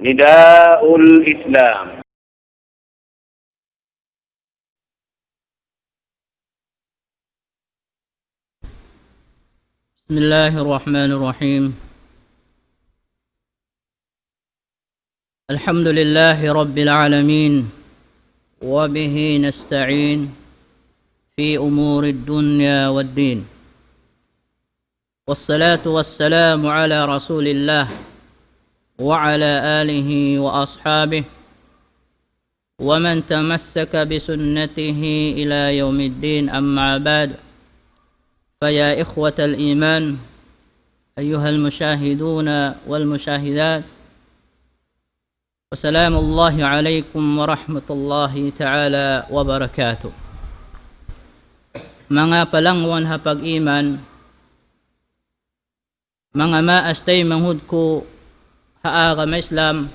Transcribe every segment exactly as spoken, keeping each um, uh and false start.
نداء الإسلام. بسم الله الرحمن الرحيم. الحمد لله رب العالمين، وبه نستعين في أمور الدنيا والدين. والصلاة والسلام على رسول الله وعلى آله وأصحابه ومن تمسك بسنته إلى يوم الدين، أما بعد، فيا إخوة الإيمان، أيها المشاهدون والمشاهدات، وسلام الله عليكم ورحمة الله تعالى وبركاته. Manga palangwan ha pag-iman, manga maas taymanghud ku ha agama Islam,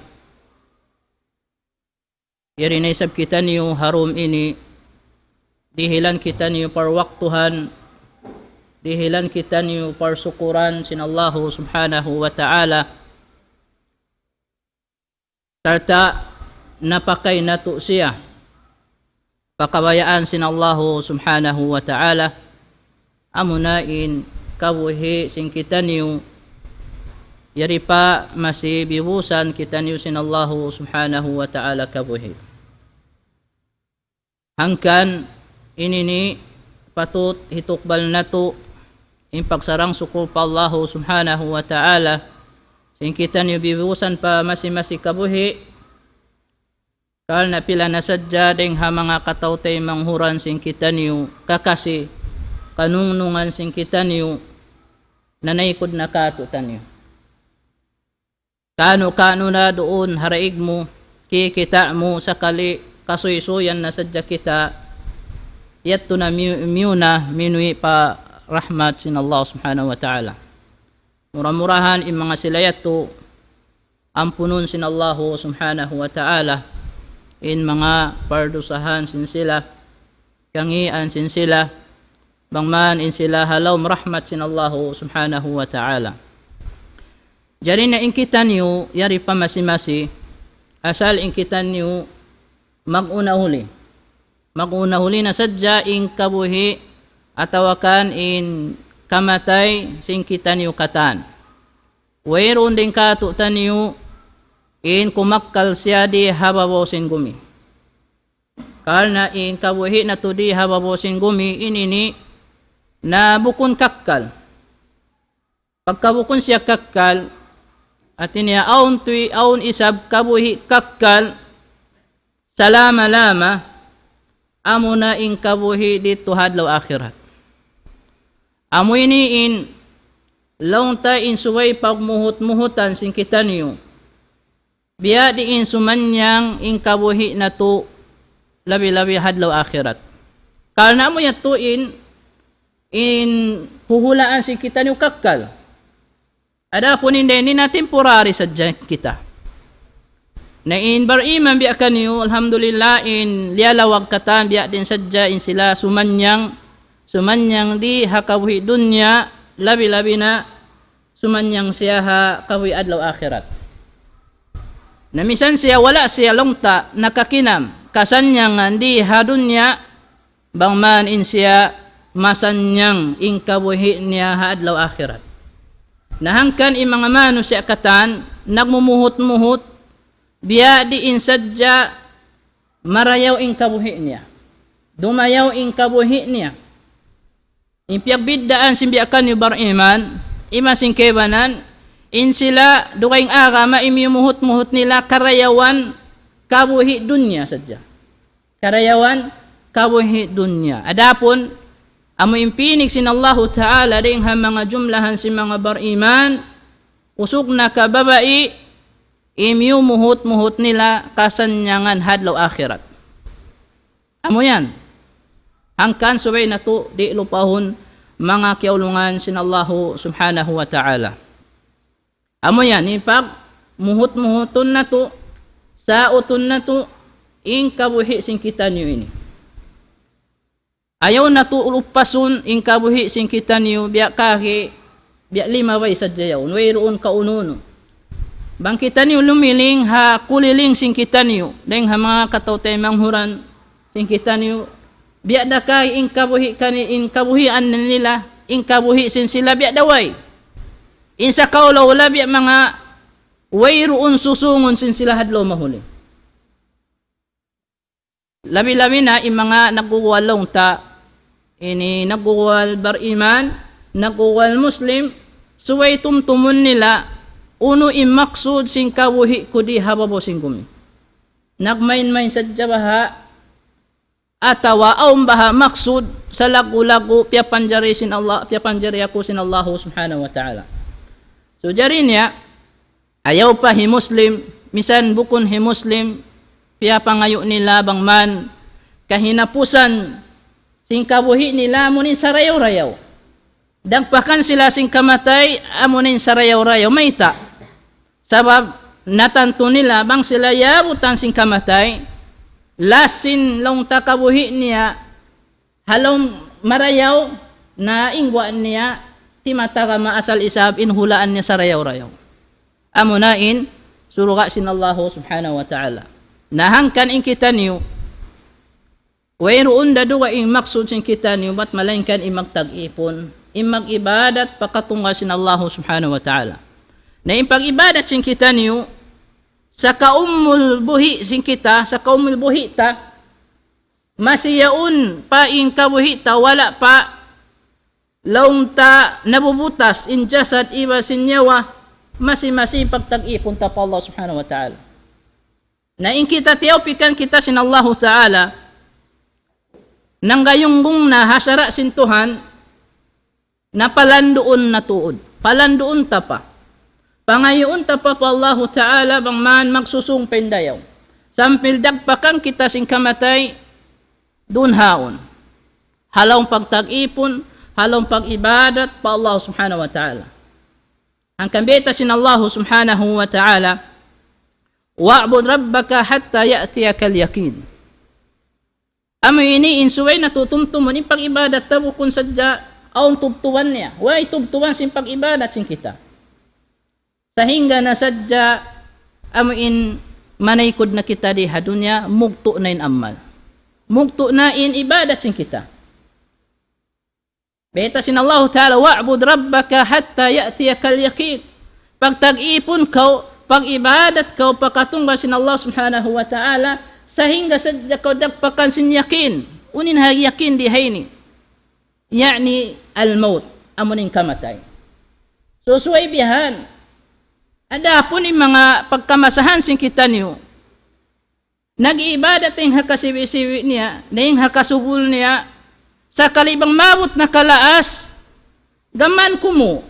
yari na isab kitaniyu ha dum ini, dihilan kitaniyu parwaktuhan, dihilan kitaniyu parsukuran sin Allahu Subhanahu wa Ta'ala, sarta' napakay natu' siya pa kabayaan sin Allahu Subhanahu wa Ta'ala, amuna in kabuhi' sin kitaniyu, yari pa masi bibusan kitaniyu sin Allahu Subhanahu wa Ta'ala kabuhi'. Hangkan ini ini patut hitukbal natu' in pagsarang-sukul pa Allahu Subhanahu wa Ta'ala, sin kitaniyu bibusan pa masi-masi kabuhi', karna' pila na sadja dayng ha manga kataw-taymanghuran sin kitaniyu, kakasi, kanungnungan sin kitaniyu, nanaykud na kātu'niyu. Kanu-kanu na duun ha daig mu, kikita' mu sakali kasuysuyan na sadja kita, yadtu na miyu-, miyuna minuwi' pa rahmat sin Allah Subhanahu wa Ta'ala. Mura-murahan in manga sila yadtu, ampunun sin Allahu Subhanahu wa Ta'ala in manga pardusahan sin sila, kangīan sin sila, bang man in sila ha lawm rahmat sin Allahu Subhanahu wa Ta'ala. Jari na in kitaniyu, yari pa masi-masi, asal in kitaniyu mag-una huli. Mag-una huli na sadja in kabuhi' atawa kan in kamatay sin kitaniyu katan. Wayruun dayn kātu'niyu in kumakkal siya di ha babaw sin gumi. Karna' in kabuhi' natu' di ha babaw sin gumi ini ini na bukun kakkal. Pagka bukun siya kakkal, hāti niya awn tuy-, awn isab kabuhi' kakkal salama-lama, amuna in kabuhi' didtu ha adlaw akhirat. Amu ini in laung ta in subay pagmuhut-muhutan sin kitaniyu. Biya' diin sumannang in kabuhi' natu' labi-labi ha adlaw akhirat. Karna' amu yadtu in, in huhulaan sin kitaniyu kakkal. Adapun in dayn ini na temporary sadja kita. Na in bariman biya' kaniyu, alhamdulillah, in liyalawag katan biya' diin sadja in sila sumannang, sumannang di ha kabuhi' dunya, labi-labi na sumannang siya ha kabuhi' adlaw akhirat. Na minsan siya wala' siya laung ta nakakinam kasannangan di ha dunya, bang man in siya masannang in kabuhi' niya ha adlaw akhirat. Na hangkan in manga manusiya' katan nagmumuhut-muhut, biya' diin sadja marayaw in kabuhi' niya. Dumayaw in kabuhi' niya. In piyagbiddaan sin biya' kaniyu bariman, iban sin kaibanan, in sila dugaing agama in miyumuhut-muhut nila karayawan kabuhi' dunya sadja. Karayawan kabuhi' dunya. Adapun, amu in pinik sin Allahu Ta'ala dayn ha manga jumlahan sin manga bariman, usug na ka babai, in miyumuhut-muhut nila kasannangan ha adlaw akhirat. Amu yan. Hangkan subay natu' di' lupahun manga kiyaulungan sin Allahu Subhanahu wa Ta'ala. Amu yan, in pagmuhut-muhutun natu', sautun natu', in kabuhi' sin kitaniyu ini. Ayaw natu' lupasun in kabuhi' sin kitaniyu biya' kahi, biya' limabay sadja yaun, wayruun kaunu-unu. Bang kitaniyu lumiling ha kuliling sin kitaniyu, dayng ha manga kataw-taymanghuran sin kitaniyu, biya' da ka in kabuhi' kani-, in kabuhian nila, in kabuhi' sin sila biya' da way. In sakaula-ula biya' manga wayruun susungun sin sila ha adlaw mahuli. Labi-labi na in manga nagguguwal laung ta, ini nagguguwal bariman, nagguguwal Muslim, subay tumtumun nila, unu in maksud sin kabuhi' ku di ha babaw sin gumi. Nagmain-main sadja baha', atawa awn baha' maksud, salaggu'-laggu', piyapanjari sin Allah, piyapanjari aku sin Allahu Subhanahu wa Ta'ala. So, jari niya, ayaw pa hi Muslim, misan bukun hi Muslim, piyapangayu' nila bang man kahinapusan sin kabuhi' nila amu in sarayaw-rayaw. Dagpakan sila sin kamatay amu in sarayaw-rayaw. Mayta'? Sabab natantu nila bang sila yaabutan sin kamatay, last sin laung ta kabuhi' niya, ha lawm marayaw na in guwa' niya, timataga maasal isab in hulaan niya sarayaw-rayaw. Amuna in surga' sin Allahu Subhanahu wa Ta'ala. Na hangkan in kitaniyu, wayruun da dugaing maksud sin kitaniyu, bat malaingkan in magtag-ipun, in mag-ibadat pa katunggal sin Allahu Subhanahu wa Ta'ala. Na in pag-ibadat sin kitaniyu, sa kaumul buhi' sin kita, sa kaumul buhi' ta, masi yaun pa in kabuhi' ta, wala' pa laung ta nabubutas in jasad iban sin nyawa, masi-masi pagtag-ipun ta pa Allah Subhanahu wa Ta'ala. Na in kita tiyawpikan kita sin Allahu Ta'ala, nanggayunggung na ha sara' sin Tuhan, na palanduun na tuud. Palanduun ta pa. Pangayuun ta pa pa Allahu Ta'ala bang man magsusung pa in dayaw. Sampay dagpakan kita sin kamatay, duun haun. Ha lawm pagtag-ipun, ha lawm pag-ibadat pa Allah Subhanahu wa Ta'ala. Hangkan bayta' sin Allah Subhanahu wa Ta'ala, "Wa'bud rabbaka hatta ya'tiyakal yaqin." Amu ini in subay natu' tumtumun in pag-ibadat ta bukun sadja awn tubtuban niya. Way tubtuban sin pag-ibadat sin kita. Sahingga na sadja amu in manaykud na kita di ha dunya, mugtu' na in amal. Mugtu' na in ibadat sin kita. Bayta' sin Allahu Ta'ala, "Wa'bud rabbaka hatta ya'tiyakal yaqin." Pagtag-ipun kaw, pag-ibadat kaw, pa katunggal sin Allah Subhanahu wa Ta'ala, sahingga sadja kaw dagpakan sin yakin. Unu in ha yakin di ha ini? Ya'ni al-maut, amu in kamatay. So, subay bihan. Adapun in manga pagkamasahan sin kitaniyu, nag-iibadat dayn ha kasiwi'-siwi' niya, dayn ha kasubul niya, sakali bang maabut na kalaas, gam mayan kumu'.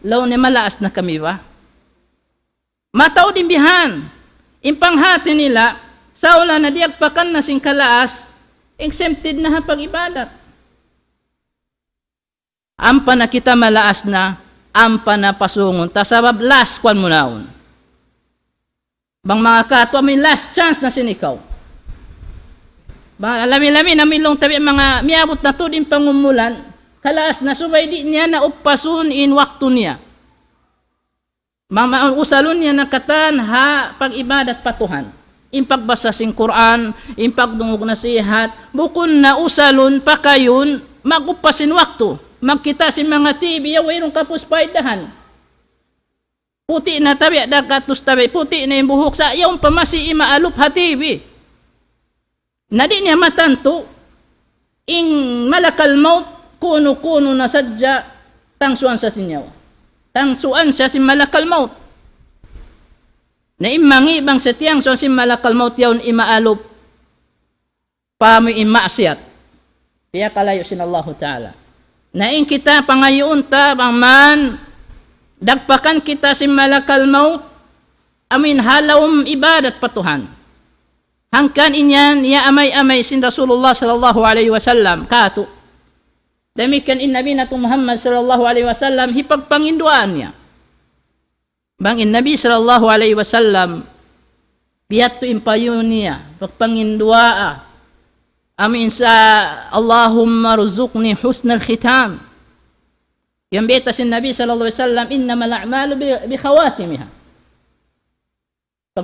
Laung niya malaas na kami ba? Mataud in bihan. In panghati nila, sa' ula na diyagpakan na sin kalaas, exempted na ha pag-ibadat. Ampa na kita malaas na, ampa na pasungun ta, sabab last kuwan mu na yaun. Bang manga katu', amu in last chance na sin ikaw. Bang lami-lami na milung tabi' manga miyabut na tuud in pangumulan, kalaas na subay di' niya na upasun in waktu niya. Ma-, ma-, usalun niya na katan ha pag-ibadat pa Tuhan. In pagbasa sin Qur'an, in pagdungug nasihat, bukun na usalun, pakayun, mag-upas sin waktu. Magkita' sin manga T V, yaun wayruun kapus paidahan. Puti' na tabi', dagat tus tabi', puti' na in buhuk sa', yaun pa masi imaalup ha T V. Na di' niya matantu, in malakal maut, kunu-kunu na sadja, tangsuan siya sin nyawa. Tangsuan siya sin malakal maut. Na in mangi' bang siya tiyangsuan sin malakal maut yaun imaalup pa amu in maksiyat. Piyakalayu' sin Allahu Ta'ala. Na in kita pangayuun ta bang man dagpakan kita sin malakal maut, amu in ha lawm ibadat pa Tuhan. Hangkan in yan, niya amay-amay sin Rasulullah sallallahu alayhi wasallam, katu'. Damikkiyan in Nabi natu' Muhammad sallallahu alayhi wasallam, hipagpanginduwaan niya. Bang in Nabi sallallahu alayhi wasallam, biyadtu in payun niya, pagpanginduwaa, amu in sa, "Allahumma rzuqni husnal khitam." Yan bayta' sin Nabi sallallahu alayhi wasallam, "Innamal a'malu bi, bi khawatimiha."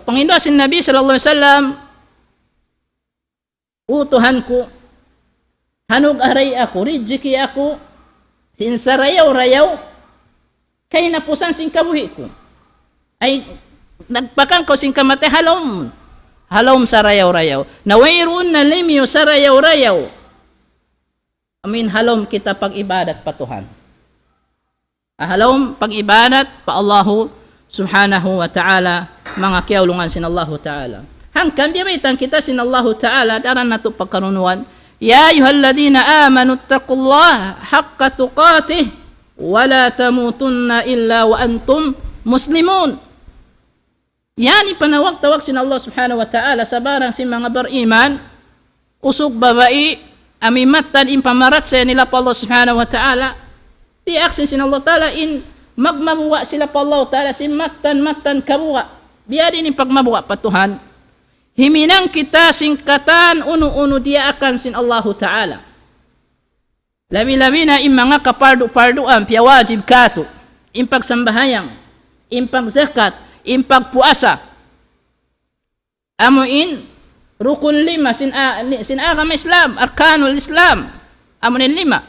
Panghindu' sin Nabi sallallahu alayhi wasallam, "O Tuhan ku, hanug-aray aku, rijiki aku, sin sarayaw-rayaw, kahinapusan sin kabuhi' ku." Ay, nagpakan kaw sin kamatay ha lawm, ha lawm sarayaw-rayaw. Na wayruun na limiyu sarayaw-rayaw. Amin ha lawm kita pag-ibadat pa Tuhan. Ha lawm pag-ibadat pa Allahu subhanahu wa ta'ala, manga kiyaulungan sin Allahu ta'ala. Hangkan biya' baytaan kita sin Allahu ta'ala, daran natu' pagkarungugan, "يا أيها الذين آمنوا اتقوا الله حق تقاته ولا تموتن إلا وأنتم مسلمون." Yan in panawag-tawag sin Allah subhanahu wa ta'ala sabarang sin manga bariman, usug babai, amu in mattan in pamarachaya nila pa Allah subhanahu wa ta'ala. Diyaak sin, sin Allah ta'ala in magmabuga' sila pa Allah ta'ala sin mattan-mattan kabuga'. Biya' diin in pagmabuga' pa Tuhan. Himinang kita sin katan unu-unu diyaakan sin Allahu ta'ala. Labi-labi na in manga kapardu-parduan, piyawajib katu'. In pagsambahayang, in pagzakat, in pagpuasa. Amu in rukun lima sin a-, ni-, sin agama Islam, arkanul Islam. Amu in lima.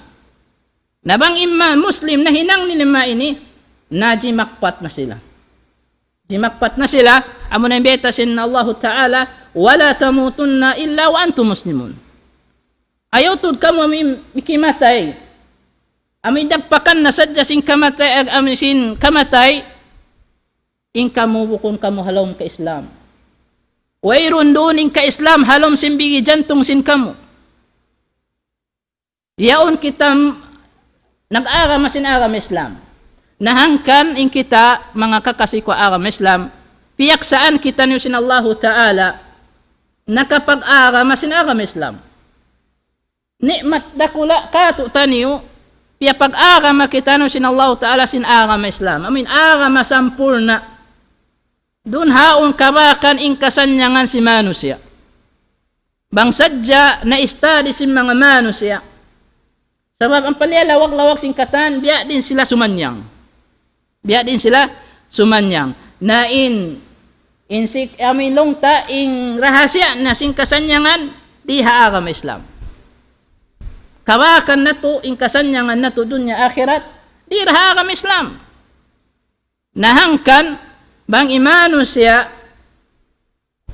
Na bang in ma-, Muslim nahinang in lima ini, na jimakpat na sila. Jimakpat na sila, amu na in bayta' sin Allahu ta'ala, "ولا تموتن إلا وأنتم مسلمون." Ayaw tuud kamu amu in mikimatay. Amu in dagpakan na sadja sin kamatay, ag-, amu sin kamatay, in kamu bukun kamu ha lawm ka-Islam. Wayruun duun in ka-Islam ha lawm sin bigi jantung sin kamu. Yaun kita m-, nag-agama sin agama Islam. Na hangkan in kita manga kakasi ku agama Islam, piyaksaan kitaniyu sin Allahu ta'ala, nakapag-agama sin agama Islam. Ni'mat dakula' katu'taniyu, piyapag-agama kitaniyu sin Allahu ta'ala sin agama Islam. Amu in agama sampurna'. Duun haun kabakan in kasannyangan sin manusiya'. Bang sadja na-study sin manga manusiya'. Sabab ampa liya lawag-lawag sin katan, biya' diin sila sumannyang. Biya' diin sila sumannyang. Na in, in sik-, amu in laung ta, in rahasiya na sin kasannyangan, di ha agama Islam. Kabakan natu', in kasannyangan natu' dunya akhirat, di ha agama Islam. Na hangkan, bang in manusiya',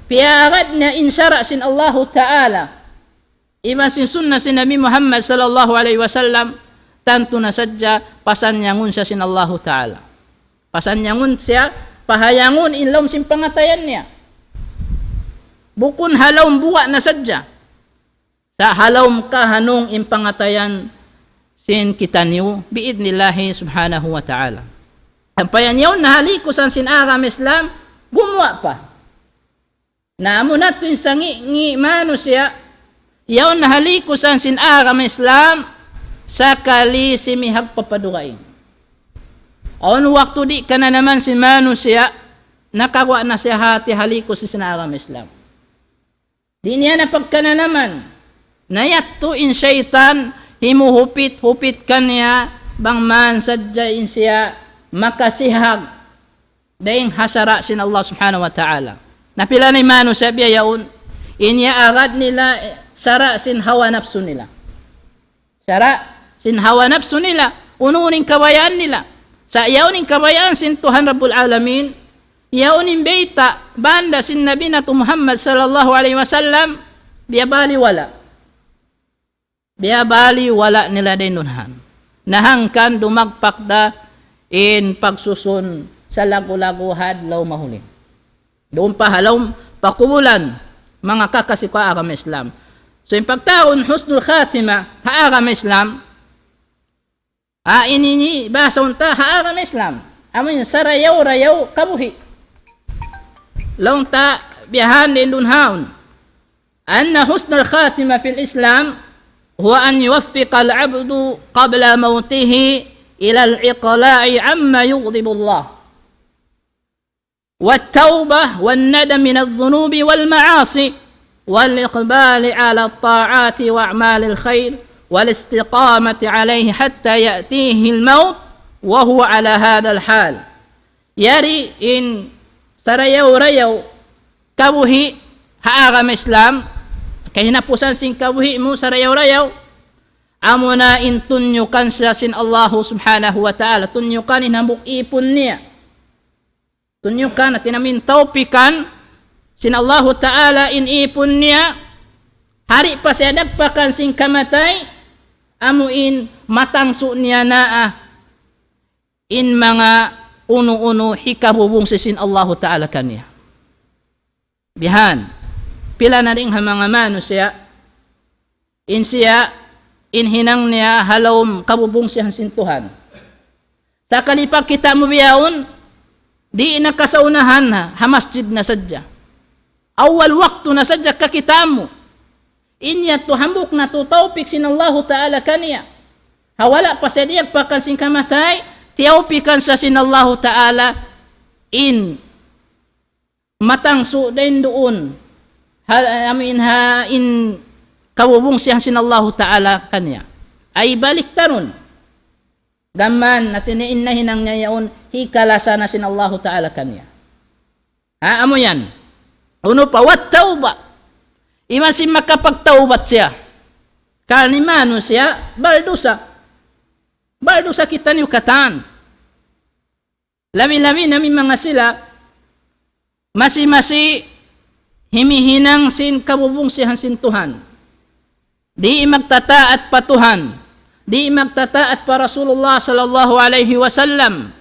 piyaagad niya in sara' sin Allahu ta'ala, iban sin sunna sin Nabi Muhammad sallallahu alayhi wasallam, tantu na sadja pasannyangun siya sin Allahu ta'ala. Pasannyangun siya, pahayangun in lawm sin pangatayan niya. Bukun ha lawm buga' na sadja. Sa' ha lawm kahanung in pangatayan sin kitaniyu, bi'idhnillahi subhanahu wa ta'ala. Ampa yan yaun na ha likusan sin agama Islam, gumuwa' pa. Na amu na tuud in sangi'-ngi' manusiya', yaun na ha likusan sin agama Islam, sakali simihag pa pa dugaing. Awn waktu di' kananaman sin manusiya', nakaguwa' na siya hati ha likus sin agama Islam. Di' niya na pagkananaman. Na yadtu in saytan, himuhupit-hupit kaniya, bang man sadja in siya makasihag dayn ha sara' sin Allah subhanahu wa ta'ala. Na pila na in manusiya' biya' yaun, in iyaagad nila sara' sin hawa napsu nila. Sara' sin hawa napsu nila, unu-unu in kabayaan nila. Sa' yaun in kabayaan sin Tuhan Rabbul Alamin, yaun in bayta' banda sin Nabi natu' Muhammad sallallahu alayhi wasallam, biyabaliwala'. Biyabaliwala' nila dayn duun han. Na hangkan dumagpak da in pagsusun sa lagu-lagu ha adlaw mahuli. Duun pa ha lawm pakubulan, manga kakasi ku ha agama Islam. So, in pagtawagun husnul khatima ha agama Islam, ha, ini ini bahasa unta ha agama Islam. Amu in sarayaw-rayaw kabuhi'. Laung ta biya' ha yan duun haun. أن حسن الخاتمة في الإسلام هو أن يوفق العبد قبل موته إلى الإقلاع عما يغضب الله، والتوبة والندم من الذنوب والمعاصي، والإقبال على الطاعات وأعمال الخير، والاستقامة عليه حتى يأتيه الموت وهو على هذا الحال. Yari in sarayaw-rayaw kabuhi' ha agama Islam, kahinapusan sin kabuhi' mu sarayaw-rayaw, amuna in tunyukan siya sin Allahu Subhanahu wa Ta'ala, tunyukan in hambuuk īpun niya. Tunyukan, hāti niya amu in tawpikan sin Allahu Ta'ala in īpun niya, ha di' pa siya dagpakan sin kamatay, amu in matangsu' niya naa in manga unu-unu hikabubungsi sin Allahu Ta'ala kaniya. Bihan, pila na dayn ha manga manusiya', in siya, in hinang niya ha lawm kabubungsihan sin Tuhan. Sakali pagkita' mu bihaun, di' na kasaunahan ha, ha masjid na sadja. Awal waktu na sadja kakita' mu. In yadtu hambuuk na tuud tawpik sin Allahu Ta'ala kaniya. Ha wala' pa siya diyagpakan sin kamatay, tiyawpikan siya sin Allahu Ta'ala in matangsu' dayn duun. Ha, amu in ha in kabubungsihan sin Allahu Ta'ala kaniya. Ay baliktarun. Gām, hāti niya in nahinang niya yaun, hikalasa na sin Allahu Ta'ala kaniya. Ha, amu yan. Unu pa, wat tawba. Iban sin makapagtawbat siya. Karna' in manusiya', baldusa. Baldusa kitaniyu katan. Labi-labi na in manga sila, masi-masi himihinang sin kabubungsihan sin Tuhan. Di' magtataat pa Tuhan. Di' magtataat pa Rasulullah sallallahu alayhi wasallam.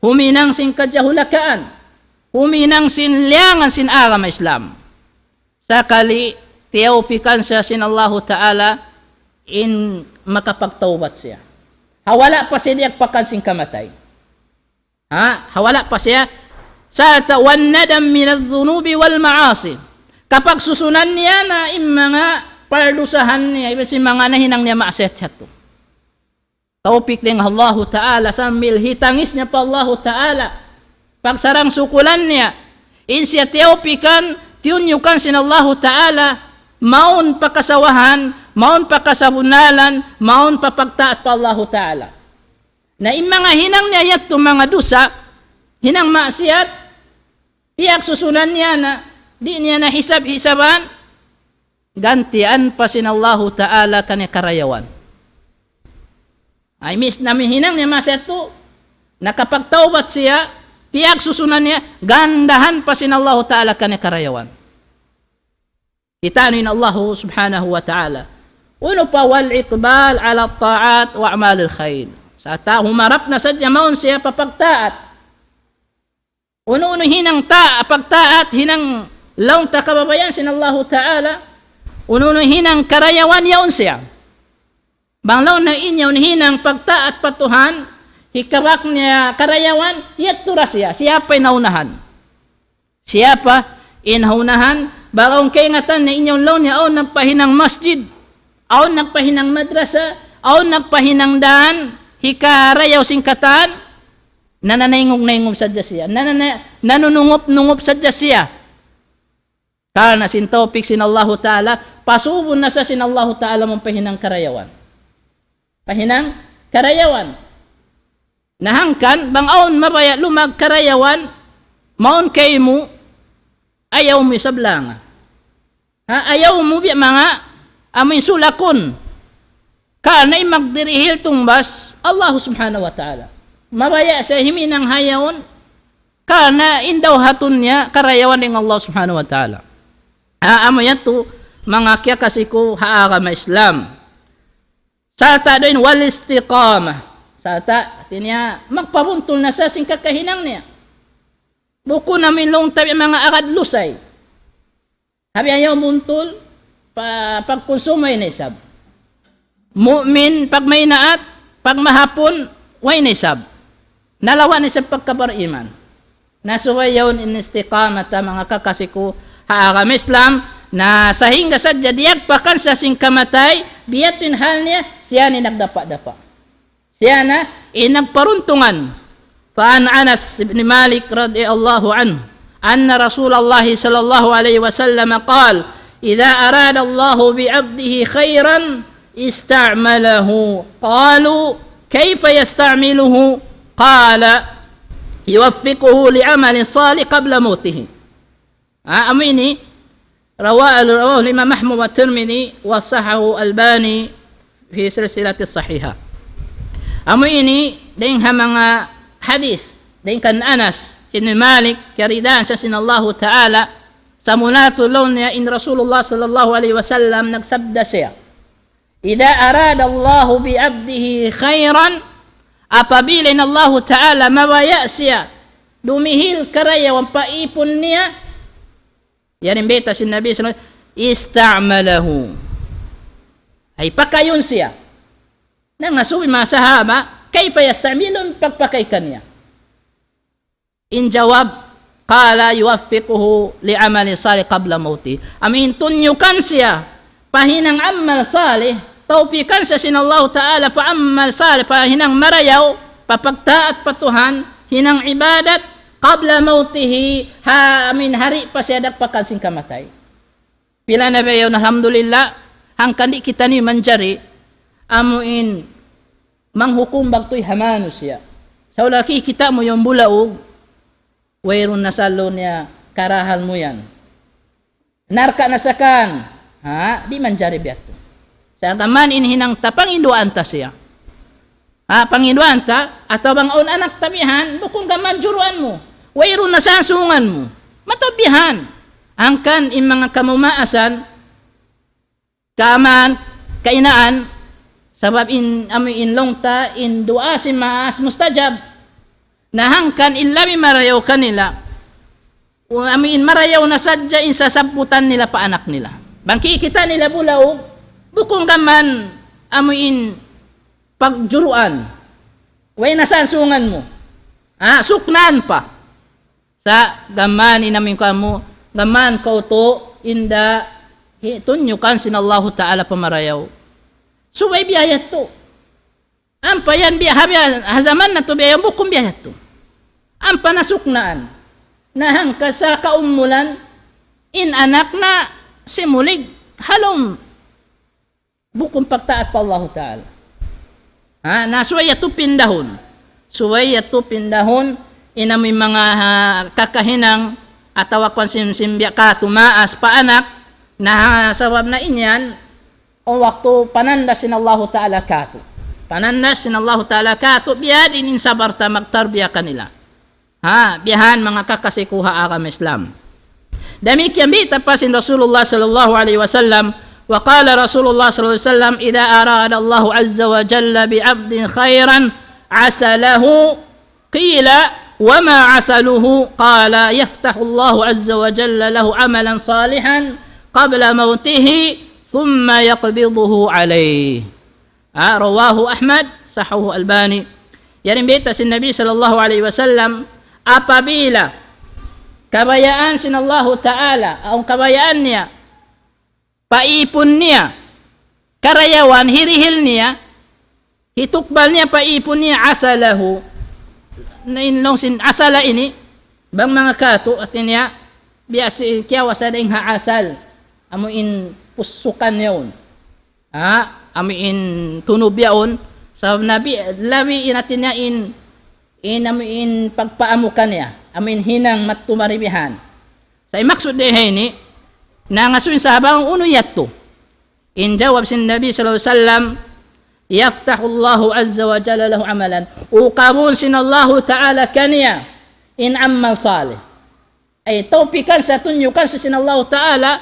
Huminang sin kajahulakaan. Huminang sin liyangan sin agama Islam. Sakali tiyawpikan siya sin Allahu Ta'ala in makapagtawbat siya. Ha wala' pa siya diyagpakan sin kamatay. Ha? Ha wala' pa siya. Sa' ta-, والندم من الذنوب والمعاصي. Kapagsusunan niya na in manga pardusahan niya, iban sin manga nahinang niya maasiyat yadtu. Tawpik dayn ha Allahu Ta'ala sambil hitangis niya pa Allahu Ta'ala. Pagsarang-sukulan niya, in siya tiyawpikan, tiyunyukan sin Allahu Ta'ala, mawn pa kasawahan, mawn pa kasabunnalan, mawn pa pagtaat pa Allahu Ta'ala. Na in manga hinang niya yadtu manga dusa, hinang maasiyat, piyagsusunan niya na, di' niya na hisab-hisaban, gantian pa sin Allahu Ta'ala kaniya karayawan. Ay mis-, amu in hinang niya maasiyat yadtu, nakapagtawbat siya, piyagsusunan niya, gandahan pa sin Allahu Ta'ala kaniya karayawan. Kita' niyu in Allahu Subhanahu wa Ta'ala. Unu pa, والإقبال على الطاعات وأعمال الخير. Sa' ta humarap na sadja mawn siya pa pagtaat. Unu-unu hinang ta-, pagtaat, hinang laung ta kabayaan sin Allahu Ta'ala. Unu-unu hinang karayawan yaun siya. Bang laung niya in yaun hinang pagtaat pa Tuhan, hikabak niya karayawan, yadtu ra siya, siya pa in naunahan. Siya pa in naunahan, bang awn kaingatan niya in yaun laung niya awn nagpahinang masjid, awn nagpahinang madrasa, awn nagpahinang dān, hikarayaw sin katan, nananayngup-nayngup sadja siya, nanana-, nanunungup-nungup sadja siya. Karna' sin tawpik sin Allahu Ta'ala, pasubun na sa sin Allahu Ta'ala mawn pahinang karayawan. Pahinang karayawan. Na hangkan, bang awn mabaya' lumag karayawan, mawn kaymu, ayaw mu isab langa. Ha, ayaw mu biya' manga, amu in sulakun. Karna' in magdirihil tungbas, Allah Subhanahu wa Ta'ala. Mabaya' siya himinang ha yaun, karna' in dawhatun niya karayawan dayn Allah Subhanahu wa Ta'ala. Ha, amu yadtu, manga kiyakasi ku ha agama Islam. Sarta' duun والاستقامة. Sarta', hāti niya, magpabuntul na sa sin kakahinang niya. Bukun amu in laung ta biya' manga agad lusay. Ha biya' yaun buntul, pa-, pagkunsum way na isab. Mu'min, pagmaynaat, pagmahapun, way na isab. Nalawa' na isab pagkapariman. Na subay yaun in istiqamah ta manga kakasi ku ha agama Islam, na sahingga sadja diyagpakan sa sin kamatay, biya' tuud in hal niya, siya na in nagdapa'-dapa'. Siya na in nagparuntungan. فعن أنس بن مالك رضي الله عنه أن رسول الله صلى الله عليه وسلم قال: إذا أراد الله بعبده خيرا استعمله. قالوا: كيف يستعمله؟ قال: يوفقه لعمل صالح قبل موته. Ha, amu ini, rawa-, rawahu Imam Ahmad wa Tirmidhi wa sahhahahu Albani fi silsilatis sahihah. Amu ini, dayn ha manga hadith, dayn kan Anas ibn Malik, kiyaridaan siya sin Allahu Ta'ala, samula tuud laung niya in Rasulullah sallallahu alayhi wasallam nagsabda siya, إذا أراد الله بعبده خيرا, apabila in Allahu Ta'ala mabaya' siya dumihil karayawan pa īpun niya, yan in bayta' sin Nabi sallallahu alayhi wasallam, استعمله. Ay, pakayun siya. Nangasubu in manga sahaba, كيف يستعمله, pagpakay kaniya. In jawab, قال يوفقه لعمل صالح قبل موته. Amu in tunyukan siya pa hinang amal salih, tawpikan siya sin Allahu Ta'ala pa amal salih, pa hinang marayaw, pa pagtaat pa Tuhan, hinang ibadat, قبل موته, ha, amu in hari pa siya dagpakan sin kamatay. Pila na biya' yaun, alhamdulillah, hangkan di' kitaniyu manjari, amu in manghukum bagtuy ha manusiya'. Sa' ulaki kita' mu yan bulaug, wayruun na sa' laung niya karahal mu yan. Narka' na sa kan, ha, di' manjari biya' yadtu. Sa' gām in hinang ta panginduwaan ta siya. Ha, panginduwaan ta, atawa bang awn anak ta bihan, bukun gām juruan mu. Wayruun na sa' sungan mu. Mataud bihan. Hangkan in manga kamumaasan, kaaman, kahinaan, sabab in, amu in laung ta, in duwaa sin maas mustajab. Na hangkan in labi marayaw kanila, amu in marayaw na sadja in sasabbutan nila pa anak nila. Bang kikita' nila bulaug, bukun gām, amu in pagjuruan. Way na sa' sungan mu. Ha, suknaan pa. Sa' gām in amu in kuwan mu, gām kaw tuud in da hi-, tunyukan sin Allahu Ta'ala pa marayaw. Subay biya' yadtu. Ampa yan biya', ha biya', ha jaman natu' biya' yan, bukun biya' yadtu. Ampa na suknaan. Na hangkan sa' kaumulan, in anak na simulig, ha lawm bukun pagtaat pa Allahu Ta'ala. Ha, na subay yadtu pindahun. Subay yadtu pindahun, in amu in manga, ha, kakahinang, atawa kuwan sin, sin biya' katu' maas pa anak, na ha, sabab na in yan, o waktu panandas sin Allahu Ta'ala katu'. Panandas sin Allahu Ta'ala katu', biya' diin in sabar ta magtarbiya kanila. Ha, biya' yan manga kakasi ku ha agama Islam. Damikkiyan biyayta' pa sin Rasulullah sallallahu alayhi wasallam, وقال رسول الله صلى الله عليه وسلم: إذا أراد الله عز وجل بعبد خيرا عسله، قيل: وما عسله؟ قال: يفتح الله عز وجل له عملا صالحا قبل موته ثم يقبضه عليه. Ha, رواه أحمد، صححه الألباني. Yan in bayta' sin Nabi sallallahu alayhi wasallam, apabila kabayaan sin Allahu Ta'ala, awn kabayaan niya, pa īpun niya, karayawan hirihil niya, hitukbal niya pa īpun niya, عسله. Na in laung sin asala ini, bang manga katu', hāti niya, biya' sin kiyawasa dayn ha asal, amu in pusukan yaun. Ha, amu in tunub yaun. Sabab na bi-, labi in hāti niya in, in amu in pagpaamukan niya. Amu in hinang mattu mari bihan. Sa' in maksud dayn ha ini, nangasubu in sahaba unu yadtu. In jawab sin Nabi sallallahu alayhi wasallam, يفتح الله عز وجل له عملا. Ukabun sin Allahu Ta'ala kaniya in amal salih. Ay, tawpikan sa, tunyukan sa sin Allahu Ta'ala,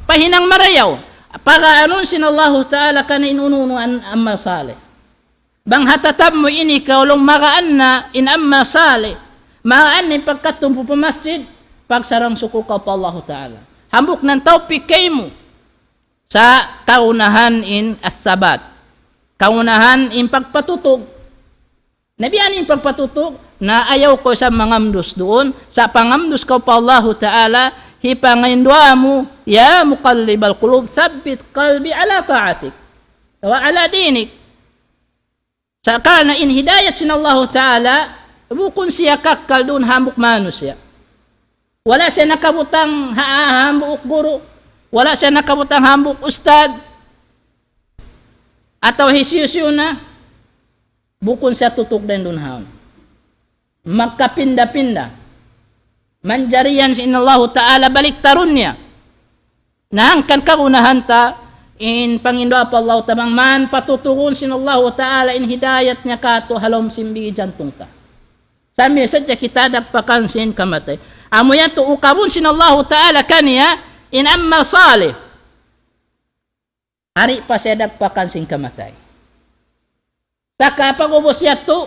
pa hinang marayaw. Pagaanun sin Allahu Ta'ala kaniya in unu-unu in amal salih. Bang ha tatab mu ini kaw laung magaan na in amal salih, magaan in pagkadtu mu pa masjid, pagsarang-sukul kaw pa Allahu Ta'ala. Hambuuk na in tawpik kaymu. Sa' kaunahan in as-sabat. Kaunahan in pagpatutug. Na biya' ini in pagpatutug, na ayaw kaw sa mangamdus duun, sa' pangamdus kaw pa Allahu Ta'ala, hipangayu' in duwaa mu, يا مقلب القلوب ثبت قلبي على طاعتك وعلى دينك. Sa' karna' in hidayat sin Allahu Ta'ala, bukun siya kakkal duun hambuuk manusiya'. Wala' siya nakabutang ha-, ha-, hambuuk guru, wala' siya nakabutang hambuuk ustad, atawa hisiyu-siyu na, bukun siya tutug dayn duun haun. Magkapinda-pinda. Manjari yan sin Allahu Ta'ala baliktarun niya. Na hangkan kagunahan ta in panginduwaa pa Allahu Ta'ala, bang man patutugun sin Allahu Ta'ala in hidayat niya katu' ha lawm sin bigi jantung ta. Sambil sadja kita dagpakan sin kamatay. Amu yan tuud ukabun sin Allahu Ta'ala kaniya in amal salih. Ari pa siya dagpakan sin kamatay. Saka pag'ubus yadtu,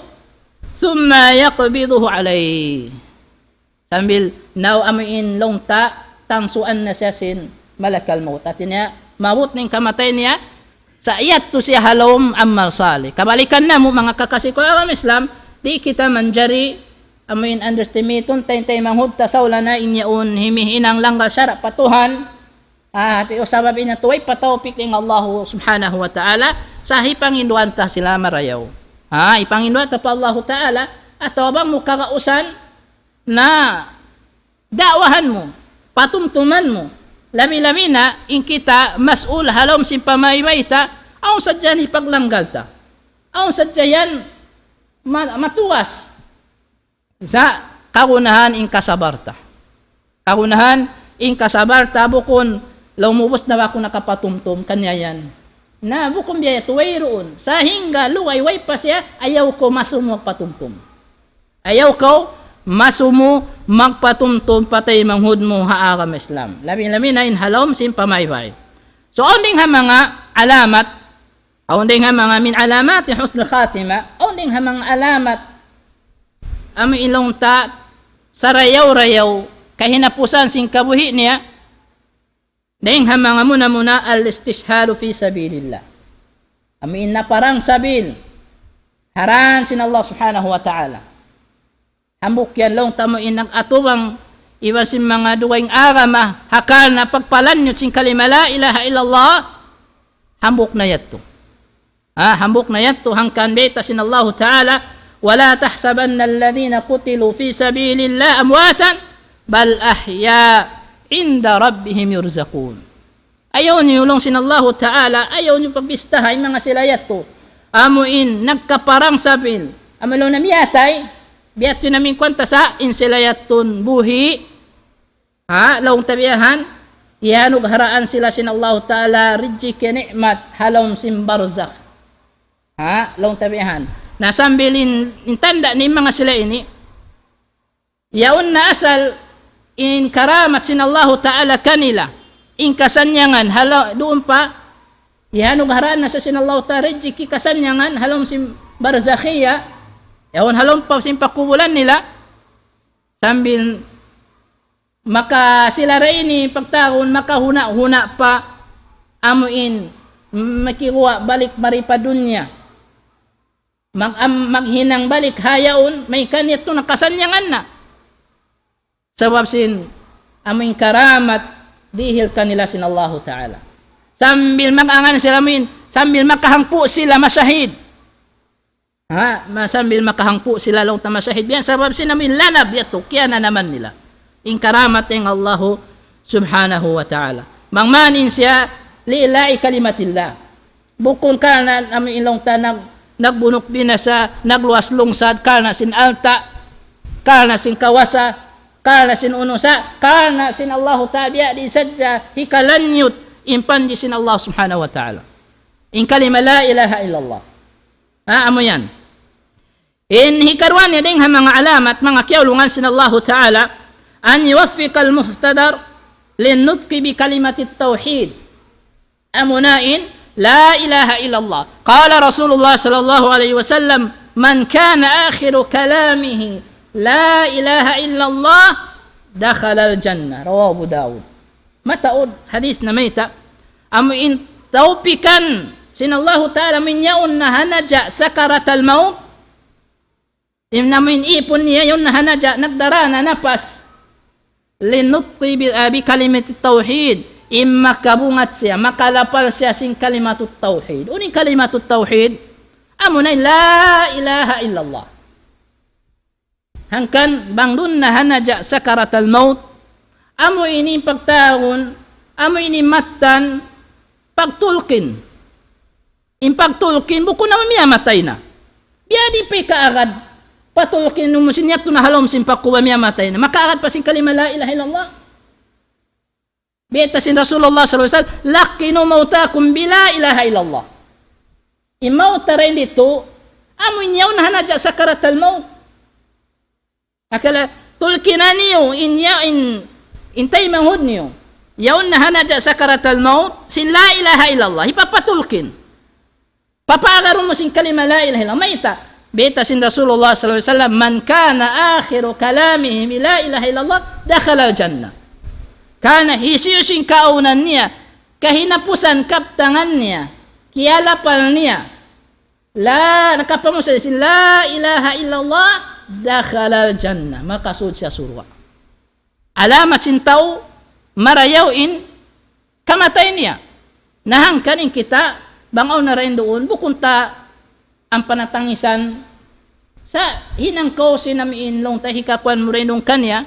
ثم يقبضه عليه. Sambil naw amu in laung ta, tangsuan na siya sin malakal maut. Hati niya, maabut na in kamatay niya, sa' yadtu siya ha lawm amal salih. Kabalikan namu' manga kakasi ku agama Islam, di' kita manjari amu in underestimate-un, tay-tay manghud ta sawla na in yaun himihinang langgal sara' pa Tuhan, Ah, hati, o sabab ini tuud way pa tawpik dayn ha Allahu Subhanahu wa Ta'ala, sa' hipanginduan ta sila marayaw. Ha, hipanginduan ta pa Allahu Ta'ala, atawa bang mu kagausan na da'wahan mu, patumtuman mu, labi-labi na in kita mas'ul ha lawm sin pamaybay ta, awn sadja yan hipaglanggal ta. Awn sadja yan ma-, matuwas. Sa' kagunahan in kasabar ta. Kagunahan in kasabar ta bukun laung mu ubus na ba aku nakapatumtum kaniya yan. Na bukun biya' yadtu wayruun. Sahingga lugay way pa siya, ayaw kaw masumu magpatumtum. Ayaw kaw masumu magpatumtum pa taymanghud mu ha agama Islam. Labi-labi na in ha lawm sin pamaybay. So, awn dayn ha manga alamat Awn dayn ha manga من علامات حسن الخاتمة, awn dayn ha manga alamat amu in laung ta sarayaw-rayaw kahinapusan sin kabuhi' niya, dayn ha manga muna-muna الاستشهاد في سبيل الله. Amu in naparang sabil ha dān sin Allah Subhanahu wa Ta'ala. Hambuuk yan laung ta amu in nag-atubang iban sin manga dugaing agama, ha karna' pagpalanyut sin kalima la ilaha illallah, hambuuk na yadtu. Ha, hambuuk na yadtu hangkan bayta' sin Allahu Ta'ala, ولا تحسبن الذين قتلوا في سبيل الله أمواتا بل أحياء عند ربهم يرزقون. Ayaw niyu laung sin Allahu Ta'ala, ayaw niyu pagbistaha in manga sila yadtu. Amu in nagkaparang sabil. Amu laung na miyatay, biya' yadtu in amu in kuwan ta sa' in sila yadtun buhi'. Ha, laung ta biya' han, iyanugharaan sila sin Allahu Ta'ala rijiki ni'mat ha lawm sin barzakh. Ha, laung ta biya' han. Na sambil in, in tanda' ni manga sila ini, yaun na asal in karamat sin Allahu Ta'ala kanila, in kasannyangan, ha la-, duun pa, iyanugharaan na sa sin Allahu Ta'ala rijiki kasannyangan, ha lawm sin barzakhiya, yaun ha lawm pa sin pakubulan nila, sambil maka sila ra ini pagtawagun, makahuna'-huna' pa amu in, makiguwa' balik mari pa dunya. Mag-, am-, maghinang balik ha yaun, mayan yadtu na kasannyangan na. Sabab sin amu in karamat dihil kanila sin Allahu Ta'ala. Sambil mag-angan sila amu in, sambil makahangpu' sila masahid. Ha, ma-, sambil makahangpu' sila laung ta masahid. Biya' sabab sin amu in lanab yadtu, kiyananaman nila in karamat dayn ha Allahu Subhanahu wa Ta'ala. Bang man in siya لإعلاء كلمة الله. Bukun karna' amu in laung ta nag-, nagbunuk binasa, nagluwas lungsad, karna' sin alta', karna' sin kawasa, karna' sin unu sa, karna' sin Allahu Ta'ala, biya' diin sadja hikalanyut in panji' sin Allah Subhanahu wa Ta'ala. In kalima la ilaha illallah. Ha, amu yan. In hikaruwa niya dayn ha manga alamat, manga kiyaulungan sin Allahu Ta'ala, أن يوفق المحتضر للنطق بكلمة التوحيد. Amuna in, la ilaha illallah. قال رسول الله صلى الله عليه وسلم: من كان آخر كلامه لا إله إلا الله دخل الجنة. رواه أبو داود. Mataud hadith namayta', amu in tawpikan sin Allahu Ta'ala amu in yaun na ha naja' sakaratal maut, in amu in ipun niya yaun na ha naja' nagdara na napas, للنطق ب-, ah, بكلمة التوحيد, in makabungat siya, makalapal siya sin kalimatut tawhid. Unu in kalimatut tawhid? Amuna in la ilaha illallah. Hangkan bang duun na ha naja' sakaratal maut, amu ini in pagtawagun, amu ini in mattan, pagtulkin. In pagtulkin, bukun na mamiyamatay na. Biya' diin pa kaagad. Patulkin mu sin yadtu na ha lawm sin pakubay, miyatay na. Makaagad pa sin kalima la ilaha illallah. Bayta' sin Rasulullah sallallahu alayhi wasallam, "لقنوا موتاكم بلا إله إلا الله." In maut ta dayn ditu, amu in yaun na ha naja' sakaratul maut. Akala, tulkina niyu, in ya-, in, in taymanghud niyu. Yaun na ha naja' sakaratul maut, sin la ilaha illallah. Hipapatulkin. Papaagarun mu sin kalima la ilaha illallah. Mayta'? Bayta' sin Rasulullah sallallahu alayhi wasallam, "من كان آخر كلامه لا إله إلا الله دخل الجنة." Karna' hisiyu-siyu in kaawnan niya, kahinapusan kabtangan niya, kiyalapal niya, la, nakapamung sin la ilaha illallah, دخل الجنة. Makasud siya surga'. Alamat sin tau marayaw in kamatay niya. Na hangkan in kita, bang awn na dayn duun, bukun ta ampa natangisan, sa' hinang kaw sin amu in laung ta hikakuan mu dayn duun kaniya,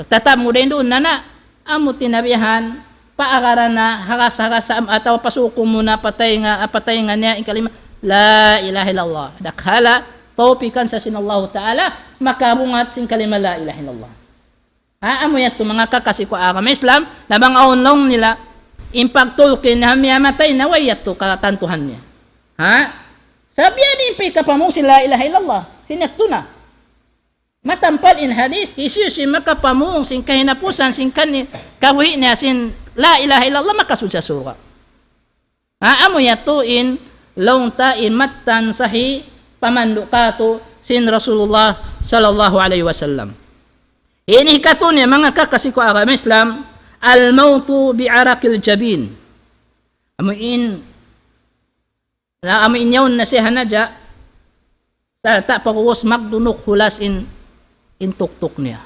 tatab mu dayn duun na na, amu tinabihan, paagaran na, hagas-hagas am-, atawa pasukun mu na pa taynga, pa taynga niya in kalima, la ilaha illallah. Dakhala', tawpikan sa sin Allahu Ta'ala, makabungat sin kalima la ilaha illallah. Ha, amu yadtu manga kakasi ku agama Islam, na bang awn laung nila, in pagtulkin na miyatay na way yadtu katantuhan niya. Ha? Sabab yan in pagkapamung sin la ilaha illallah. Sin yadtu na. Matampal in hadith, hisiyu-siyu in makapamung sin kahinapusan, sin kani-, kabuhi' niya sin la ilaha illallah, makasud siya surga'. Ha, amu yadtu in laung ta in mattan sahih pamandu' katu' sin Rasulullah sallallahu alayhi wasallam. Ini hikatu niya manga kakasi ku agama Islam, الموت بعرق الجبين. Amu in, na amu in yaun na siya ha naja', sarta' pag'ubus magdunuk hulas in, in tuktuk niya.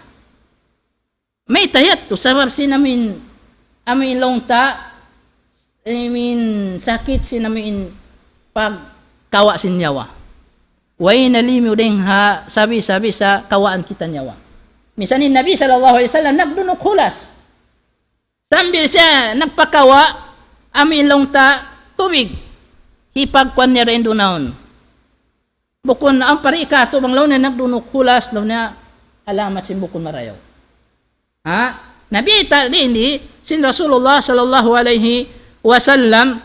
Mayta' yadtu, sabab sin amu in, amu in laung ta, amu in sakit sin amu in pagkawa' sin nyawa. Way na limiyu dayn ha sabi-sabi sa kawaan kita nyawa. Misan in Nabi sallallahu alayhi wasallam nagdunuk hulas. Sambil siya nagpakawa', amu in laung ta tubig. Hipagkuan niya dayn duun yaun. Bukun awn pa ri katu' bang laung niya nagdunuk hulas, laung niya alamat sin bukun marayaw. Ha? Na bayta' dayn di sin Rasulullah sallallahu alayhi wasallam,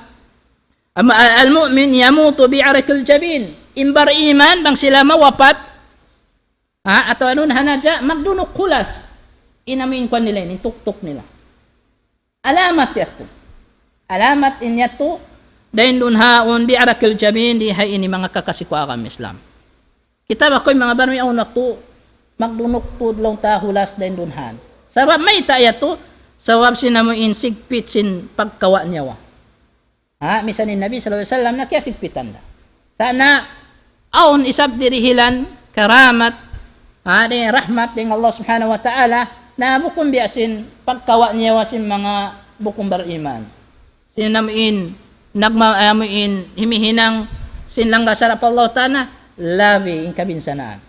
am-, al-mu'min yamutu bi'araqil jabin. In bariman bang sila mawapat, ha? Atawa awn ha naja', magdunuk hulas. In amu in kuan nila ini, tuktuk nila. Alamat yadtu. Alamat in yadtu, dayn duun ha yaun bi'araqil jabin di ha ini manga kakasi ku agama Islam. Kita ba kuy manga barmi awn waktu magdunuk tuud laung ta hulas dayn duun han. Sabab mayta' yadtu, sabab sin amu in sigpit sin pagkawa' nyawa. Ha, misan in Nabi sallallahu alayhi wasallam na kiyasigpitan da. Sa' na awn isab dihilan karamat, ha, dayn rahmat dayn Allah subhanahu wa ta'ala, na bukun biya' sin pagkawa' nyawa sin manga bukun bariman. Sin amu in, nagma-, amu in, himihinang sin langgal sara' pa Allah ta'ala, labi in kabinsanaan.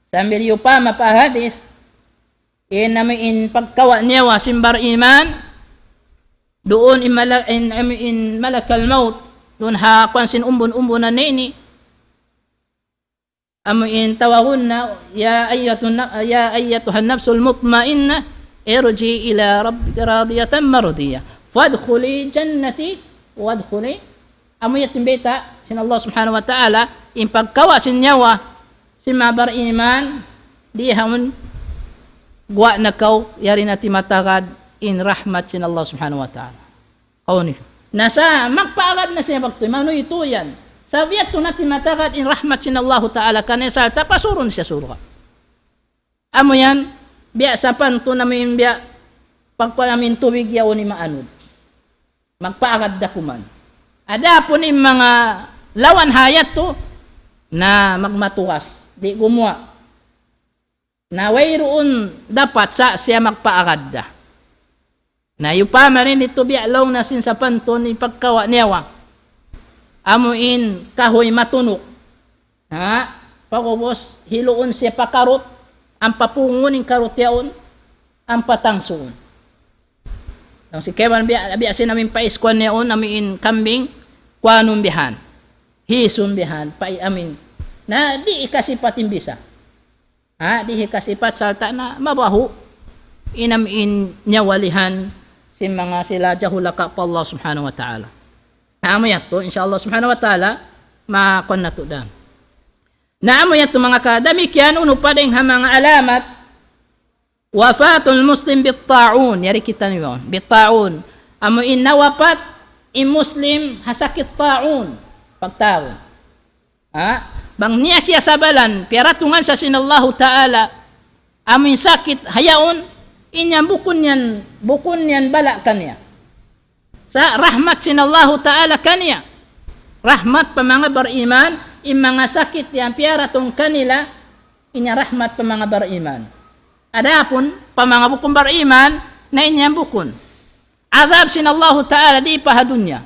Sambil yupama pa hadith, in amu in pagkawa' nyawa sin bariman, duun in mala-, in amu in malakal maut, duun ha kuan sin umbun-umbunan ini. Amu in tawagun na, يا أيتها الن-، يا أيتها النفس المطمئنة ارجعي إلى ربك راضية مرضية فادخلي جنتي وادخلي. Amu yadtu in bayta' sin Allah subhanahu wa ta'ala, in pagkawa' sin nyawa sin manga bariman, di ha yaun guwa' na kaw, yari na timatagad in rahmat sin Allah subhanahu wa ta'ala. Kaw ini. Na sa' magpaagad na siya waktu, manuytuy yan. Sabab yadtu na timatagad in rahmat sin Allahu ta'ala kaniya, sarta' pasurun siya surga'. Amu yan, biya' sapantun amu in biya' pagkuan amu in tubig yaun imaanud. Magpaagad da kuman. Adapun in manga lawan ha yadtu, na magmatugas, di' gumuwa'. Na wayruun dapat sa' siya magpaagad da. Na yupama ini tuud biya' laung na sin sapantun in pagkawa' nyawa. Amu in kahuy matunuk. Ha? Pag'ubus, hiluun siya pa karut, ampa pungun in karut yaun, ampa tangsuun. Laung sin kaibanan biya', biya' sin amu in pais kuan yaun, amu in kambing, kuanun bihan. Hisun bihan, pai amu in. Na di' ikasipat in bisa. Ha, di' hikasipat sarta' na mabahu' in amu in nyawalihan sin manga sila jahulaka pa Allah Subhanahu wa Ta'ala. Na amu yadtu, insya Allah Subhanahu wa Ta'ala, makuan natu' da. Na amu yadtu manga ka, damikkiyan unu pa dayn ha manga alamat, wafatul muslim bit ta'un, yari kitaniyu, bit ta'un. Amu in nawapat in Muslim ha sakit ta'un, pagta'un. Ha? Bang niya kiyasabalan, piyaratungan sa sin Allahu Ta'ala, amu in sakit ha yaun, in yan bukun yan, bukun yan bala' kaniya. Sa' rahmat sin Allahu Ta'ala kaniya. Rahmat pa manga bariman, in manga sakit yan piyaratung kanila, in yan rahmat pa manga bariman. Adapun pa manga bukun bariman, na in yan bukun. Adab sin Allahu Ta'ala di pa ha dunya.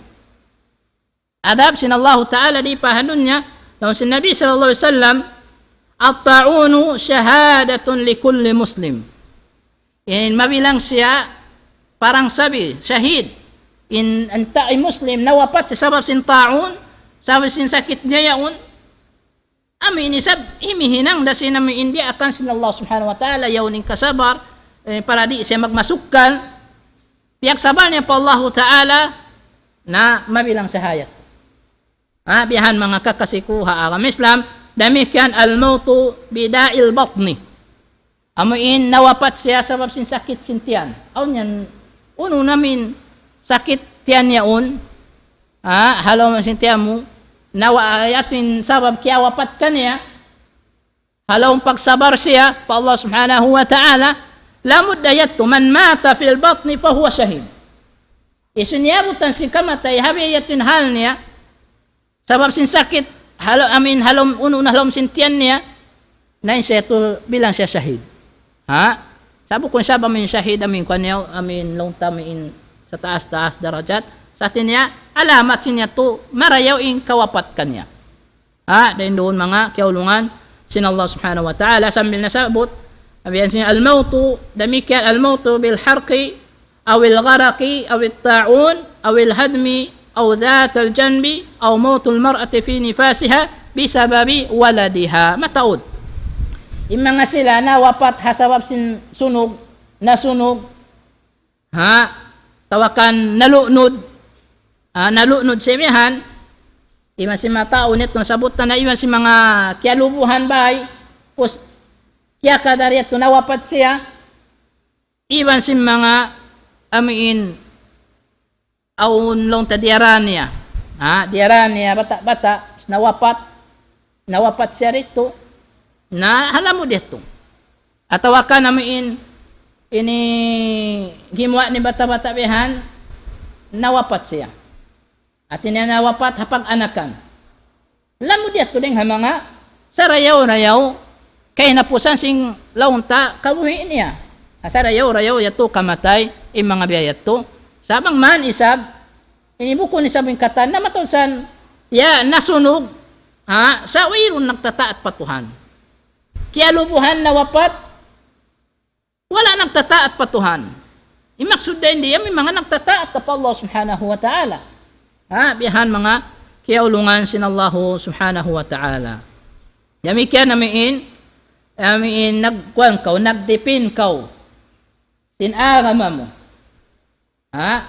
Adab sin Allahu Ta'ala di pa ha dunya, laung sin Nabi sallallahu alayhi wasallam, الطاعون شهادة لكل مسلم. In mabilang siya parang sabi, shahid. In, in ta-, in Muslim nawapat siya sabab sin ta'un, sabab sin sakit niya yaun. Amu ini isab, himihinang da sin amu in diyaakan sin Allah Subhanahu wa Ta'ala, yaun in kasabar, eh, para di' siya magmasukkal. Piyagsabar niya pa Allahu Ta'ala, na mabilang siya hayat. Ha, biya' yan manga kakasi ku ha agama Islam, damikkiyan الموت بداء البطن. Amu in nawapat siya sabab sin sakit sin tiyan. Awn yan, unu na amu in sakit tiyan yaun. Ha, ha lawm sin tiyan mu. Nawa-, yadtu in sabab kiyawapat kaniya. Ha lawm pagsabar siya pa Allah Subhanahu wa Ta'ala. Lamud da yadtu, من مات في البطن فهو شهيد. Hisiyu in yabutan sin kamatay, ha biya' yadtu in hal niya. Sabab sin sakit, ha lawm, amu in ha lawm, unu na ha lawm sin tiyan niya, na in siya yadtu bilang siya shahid. Ha? Sa' bukun siya amu in shahid, amu in kuwan niya, amu in laung ta amu in sa taas-taas darajat. Sa' hati niya, alamat sin yadtu, marayaw in kawapat kaniya. Ha? Dayn duun manga kiyaulungan sin Allah Subhanahu wa Ta'ala, sambil nasabbut, amu yan sin الموت, damikkiyan الموت بالحرق أو الغرق أو الطاعون أو الهدم أو ذات الجنب أو موت المرأة في نفاسها بسبب ولدها. Mataud. In manga sila nawapat ha sabab sin sunug, nasunog, ha, atawa kan nalunud, ha, nalunud siya biya' yan, iban sin manga tau natu' nasabbut na iban sin manga kiyalubuhan bay, pus, kiyakadar yadtu nawapat siya, iban sin manga amu in awn laung ta diyara niya. Ha, diyara niya bata'-bata', nawapat, nawapat siya didtu, na ha lamud yadtu. Atawa kan amu in, ini gimuwa' niya bata'-bata' biya' yan, nawapat siya. Hati niya nawapat ha pag-anakan. Lamud yadtu dayn ha manga sarayaw-rayaw kahinapusan sin laung ta kabuhi' niya. Ha sarayaw-rayaw yadtu kamatay, in manga biya' yadtu. Sa' bang man isab, ini bukun isab in katan, na mataud sa, ya, nasunug, ha, sa' wayruun nagtataat pa Tuhan. Kiyalubuhan nawapat, wala' nagtataat pa Tuhan. In maksud dayn di, amu in manga nagtataat pa Allah Subhanahu wa Ta'ala. Ha, biya' yan manga kiyaulungan sin Allah Subhanahu wa Ta'ala. Damikkiyan amu in, amu in nagkuwan kaw, nagdipin kaw sin agama mu. Ha?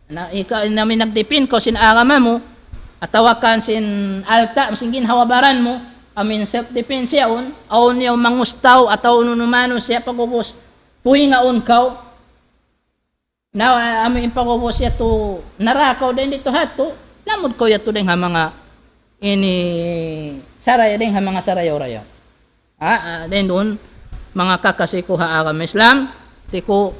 Na, ikaw, in amu in nagdipin kaw sin agama mu, atawa kan sin alta', sin ginhawa-baran mu, amu in self-defense yaun, awn yaun mangustaw, atawa unu-unu manusiya' pag'ubus, puhingaun kaw. Na, amu in pag'ubus yadtu, narakaw dayn didtu ha yadtu, lamud kaw yadtu dayn ha manga ini sarayaw, dayn ha manga sarayaw-rayaw. Ha, ah, dayn duun, manga kakasi ku ha agama Islam, hati ku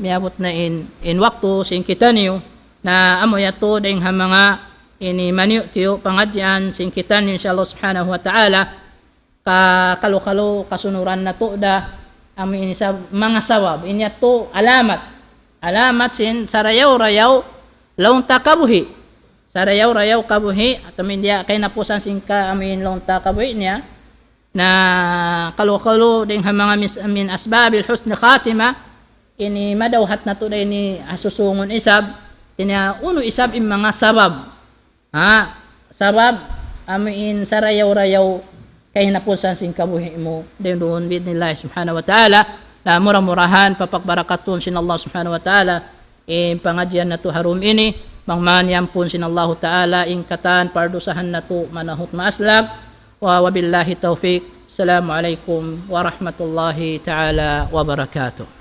miyabut na in, in waktu sin kitaniyu, na amu yadtu dayn ha manga ini maniyu'-tiyu' pangadjian sin kitaniyu, insya Allah Subhanahu wa Ta'ala, ka-, kalu-kalu kasunuran natu' da, amu ini sa-, manga sabab, in yadtu alamat, alamat sin sarayaw-rayaw laung ta kabuhi', sarayaw-rayaw kabuhi', atawa amu in diya kahinapusan sin ka-, amu in laung ta kabuhi' niya, na kalu-kalu dayn ha manga mis-, min asbabil husnil khatima, ini madawhat natu' da ini ha susungun isab, ini unu isab in manga sabab. Ha? Sabab, amu in sarayaw-rayaw kahinapusan sin kabuhi' mu. Dayn duun bi'idhnillahi subhanahu wa ta'ala, na mura-murahan papagbarakatun sin Allah subhanahu wa ta'ala in pangadjian natu' ha dum ini, bang man iyampun sin Allahu ta'ala in katan pardusahan natu' manahut maaslam. Wa, wabillahi tawfiq. Assalamu alaykum warahmatullahi ta'ala wabarakatuh.